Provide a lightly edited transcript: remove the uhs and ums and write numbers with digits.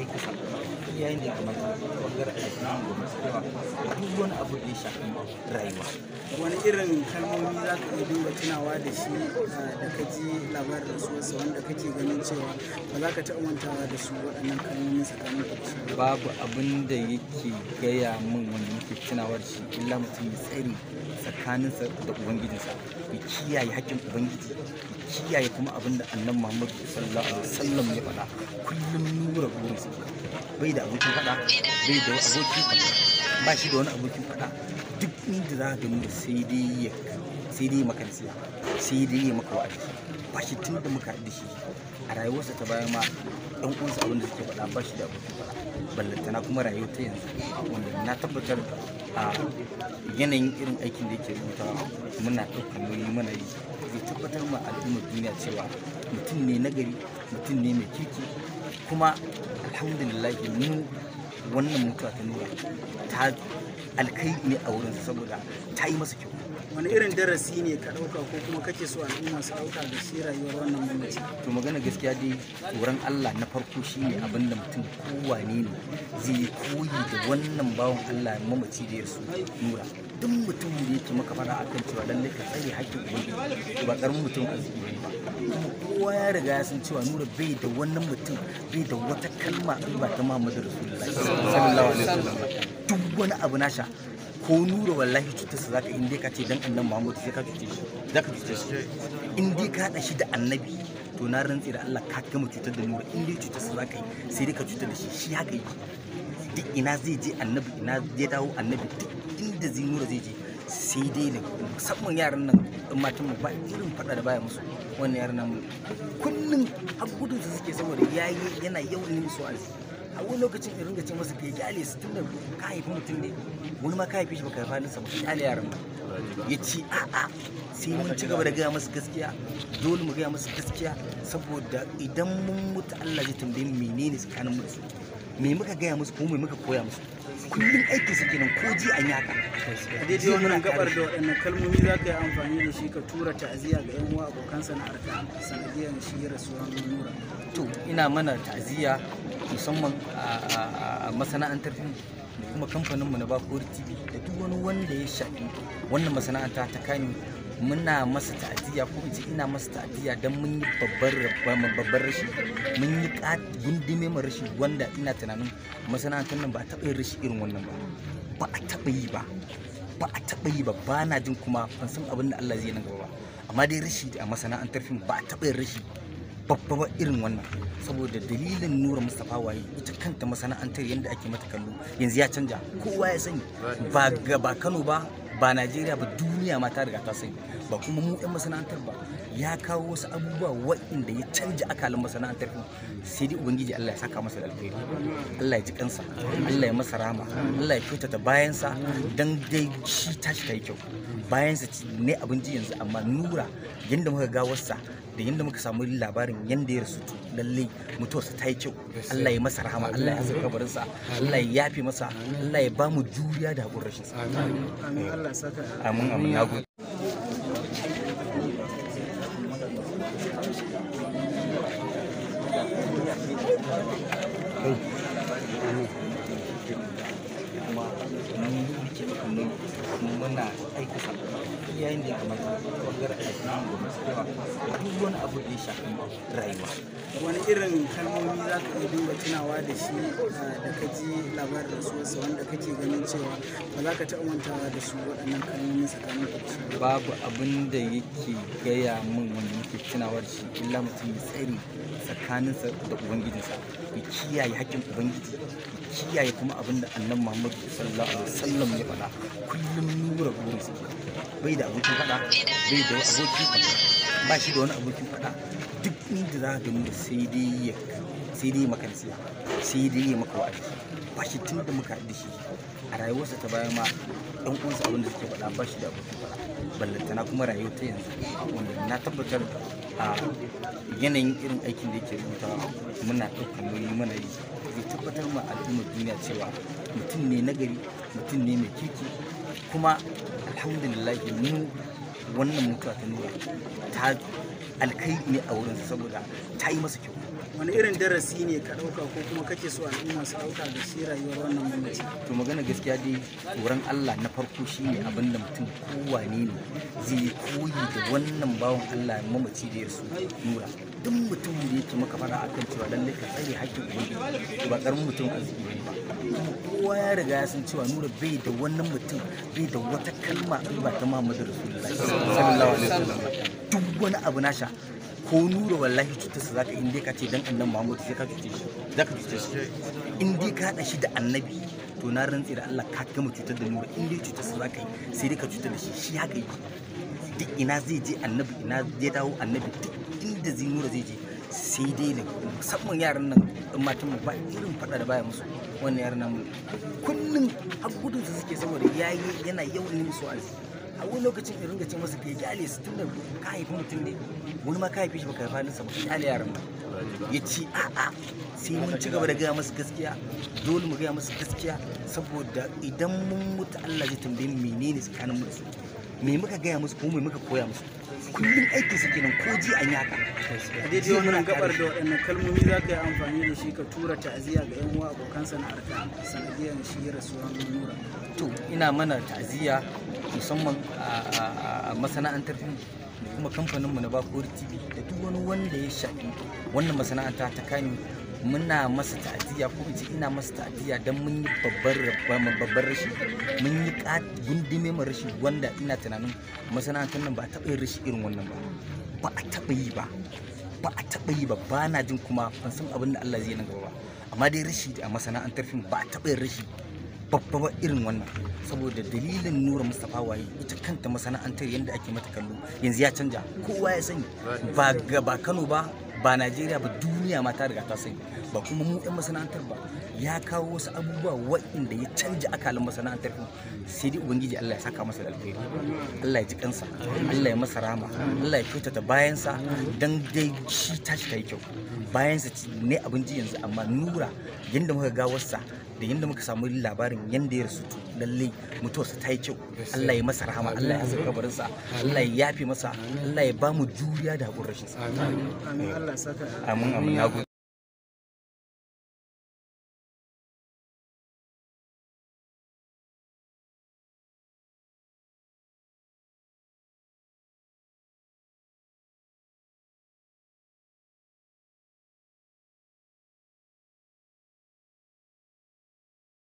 aika sako yayin da ya kamata bangaren addini da masu da duk wani abu da ya shafi rayuwa. Wani irin kalmomi za ka iya dinga tunawa da shi da ka ji labarin rasuwarsa wanda kake ganin cewa ba za ka taɓa mantawa da su waɗannan kalmomi tsakanin ku da shi? Babu abin da yake gaya min wanda nake tunawa da shi illa mutum ya tsare tsakaninsa da ubangijinsa, ya kiyaye haƙƙin ubangiji, ya kiyaye kuma abin da annabi Muhammadu sallallahu alaihi wasallam ya faɗa. Kullum nura burinsa bai da abokin faɗa, bai da abokin faɗa, ba shi da wani abokin faɗa. Duk inda za ka gani sai dai ya sai dai maka nasiha, sai dai ya maka wa'azi. Ba shi tun da muka haɗu da shi a rayuwarsa ta baya ma ɗan uwansa abin da suke faɗa ba shi da abokin faɗa, ballantana kuma rayuwar ta yanzu wanda na tabbatar a yanayin irin aikin da yake rubutawa muna ɗaukar nauyi muna yi, zai tabbatar ma al'ummar duniya cewa mutum ne nagari, mutum ne mai kirki. Kuma alhamdulillah mu wannan mutuwa ta nura ta alkai ne a wurinsa saboda ta yi masa kyau. Wani irin darasi ne ka ɗauka ko kuma kake so al'umma su ɗauka da shi rayuwar wannan mamaci? To magana gaskiya dai tsoron Allah na farko shine abin da mutum kowane ne zai yi koyi da wannan bawan Allah mamaci da ya rasu nura. Duk mutumin da yake maka fara akan cewa lallai ka tsare haƙƙin ubangiji to ba karamin mutum arziki bane ba. Kuma kowa ya riga ya san cewa nura bai da wannan mutum, bai da wata kalma in ba ta Muhammadu Rasulullahi sallallahu alaihi wasallam. Duk wani abu nasha ko nura wallahi cutarsa zaka in dai ka ce dan annabi Muhammadu sai ka cuce shi, zaka cuce shi. In dai ka haɗa shi da annabi to na rantse da Allah ka gama cutar da nura. In dai cutarsa zaka yi sai dai ka cutar da shi, shi haka yake. Duk ina zai je annabi, ina zai dawo annabi, duk inda zai nura zai je sai dai ne. Musamman yaran nan ɗan matan mu ba irin faɗa da baya musu wannan yaran nan kullum har gudun su suke saboda yayi yana yawan yi musu wa'azi. A wani lokacin in ringa ce masa ka kyale su tunda ka haifi mutum ne, wani ma ka haife shi baka haifa halinsa ba, ka kyale yaran nan. Ya ce a'a sai mun ci gaba da gaya masu gaskiya, dole mu gaya masu gaskiya saboda idan mun mutu Allah zai tambaye mu menene tsakanin mu da su, me muka gaya musu ko me muka koya musu. Kullum aikin su kenan ko ji an yi haka. A daidai wannan gabar da waɗannan kalmomi za ka yi amfani da shi ka tura ta'aziyya ga 'yan uwa abokan sana'arka sanadiyar shi rasuwar nura? To ina mana ta'aziyya musamman a masana'antar fim da kuma kamfaninmu na Bakori TV da duk wani wanda ya shafi wannan masana'anta ta Kano. Muna masa ta'aziyya ko in ce ina masa ta'aziyya don mun yi babbar rashi, mun yi gundume mai rashi wanda ina tunanin masana'antar nan ba a taɓa yin rashi irin wannan ba, ba a taɓa yi ba, ba a taɓa yi ba. Ba na jin kuma ban san abin da Allah zai nan gaba ba, amma dai rashi a masana'antar fim ba a taɓa yin rashi babba ba irin wannan. Saboda dalilin Nura Mustapha Waye ita kanta masana'antar yadda ake mata kallo yanzu ya canja, kowa ya sani, ba ba Kano ba, ba Najeriya ba, duniya ma ta riga ta sani. Ba kuma mu 'yan masana'antar ba, ya kawo wasu abubuwa waɗanda ya canja akalin masana'antar fim. Sai dai ubangiji Allah ya saka masa da alkhairi, Allah ya ji kansa, Allah ya masa rahama, Allah ya kyautata bayansa dan dai shi tashi ta yi kyau. Bayansa ne abin ji yanzu, amma Nura yanda muka ga wasa da yanda muka samu labarin yanda ya rasu to lalle mutuwarsa ta yi kyau. Allah ya masa rahama, Allah ya haska kabarinsa, Allah ya yafe masa, Allah ya bamu juriya da haƙurin rashinsa. Amin, Allah ya saka. Amin amin, nagode. Kuma muke ɗaukar nauyi muna aika sako yayin da ya kamata bangaren addini da masu da duk wani abu da ya shafi rayuwa. Wani irin kalmomi za ka iya dinga tunawa da shi da ka ji labarin rasuwarsa wanda kake ganin cewa ba za ka taɓa mantawa da su waɗannan kalmomi tsakanin ku da shi? Babu abin da yake gaya min wanda nake tunawa da shi illa mutum ya tsare tsakaninsa da ubangijinsa, ya kiyaye haƙƙin ubangiji, ya kiyaye kuma abin da annabi Muhammadu sallallahu alaihi wasallam ya faɗa. Kullum nura burinsa bai da abokin faɗa, bai da abokin faɗa, ba shi da wani abokin faɗa. Duk inda za ka gani sai dai ya sai dai maka nasiha, sai dai ya maka wa'azi. Ba shi tun da muka haɗu da shi a rayuwarsa ta baya ma ɗan uwansa abin da suke faɗa ba shi da abokin faɗa, ballantana kuma rayuwar ta yanzu wanda na tabbatar a yanayin irin aikin da yake rubutawa muna ɗaukar nauyi muna yi, zai tabbatar ma al'ummar duniya cewa mutum ne nagari, mutum ne mai kirki. Kuma alhamdulillah mu wannan mutuwa ta nura ta Alkhairi ne a wurinsa saboda ta yi masa kyau. Wani irin darasi ne ka ɗauka ko kuma kake so al'umma su ɗauka da shi rayuwar wannan mamaci? To magana gaskiya dai, tsoron Allah na farko shine abin da mutum kowane ne zai yi koyi da wannan bawan Allah mamaci da ya rasu Nura. Duk mutumin da yake maka fara akan cewa lallai ka tsare haƙƙin ubangiji, to ba karamin mutum arziki bane ba. Kuma kowa ya riga ya san cewa Nura bai da wannan mutum, bai da wata kalma in ba ta Muhammadu Rasulullahi sallallahu alaihi wasallam. Duk wani abu nasha ko Nura wallahi cutarsa zaka, in dai ka ce dan annabi Muhammadu sai ka cuce shi, zaka cuce shi. In dai ka haɗa shi da annabi, to na rantse da Allah ka gama cutar da Nura. In dai cutarsa zaka yi, sai dai ka cutar da shi. Shi haka yake, duk ina zai je annabi, ina zai dawo annabi, duk inda zai Nura zai je sai dai ne. Musamman yaran nan ɗan matan mu, ba irin faɗa da baya musu. Wannan yaran nan kullum har gudun su suke saboda yayi yana yawan yi musu wa'azi. A wani lokacin in ringa ce masa ka kyale su, tunda ka haifi mutum ne, wani ma ka haife shi baka haifa halinsa ba, ka kyale yaran ba. Ya ce a'a, sai mun ci gaba da gaya masu gaskiya, dole mu gaya masu gaskiya, saboda idan mun mutu Allah zai tambaye mu menene tsakanin mu da su, me muka gaya musu ko me muka koya musu. Kullum aikin su kenan, ko ji an yi haka. A daidai wannan gabar, da waɗannan kalmomi za ka yi amfani da shi ka tura ta'aziyya ga 'yan uwa, abokan sana'arka, sanadiyar shi rasuwar Nura? To ina mana ta'aziyya musamman a masana'antar fim da kuma kamfaninmu na Bakori TV da duk wani wanda ya shafi wannan masana'anta ta Kano. Muna masa ta'aziyya, ko in ce ina masa ta'aziyya, don mun yi babbar rashi, mun yi gundume mai rashi wanda ina tunanin masana'antar nan ba a taɓa yin rashi irin wannan ba, ba a taɓa yi ba, ba a taɓa yi ba. Ba na jin kuma ban san abin da Allah zai yi nan gaba ba, amma dai rashi a masana'antar fim ba a taɓa yin rashi babba ba irin wannan. Saboda dalilin Nura Mustapha Waye, ita kanta masana'antar yadda ake mata kallo yanzu ya canja, kowa ya sani, ba ga ba Kano ba, ba Najeriya ba, duniya ma ta riga ta sani. Ba kuma mu 'yan masana'antar ba, ya kawo wasu abubuwa waɗanda ya canja akalin masana'antar fim. Sai dai ubangiji Allah ya saka masa da alkhairi, Allah ya ji kansa, Allah ya masa rahama, Allah ya kyautata bayansa, dan dai shi tashi ta yi kyau, bayansa ne abin ji yanzu. Amma Nura, yanda muka ga wasa da yanda muka samu labarin yanda ya rasu, to lallai mutuwarsa ta yi kyau. Allah ya masa rahama, Allah ya haska kabarinsa, Allah ya yafe masa, Allah ya ba mu juriya da haƙurin rashinsa. Amin, Allah ya saka. Amin amin, nagode.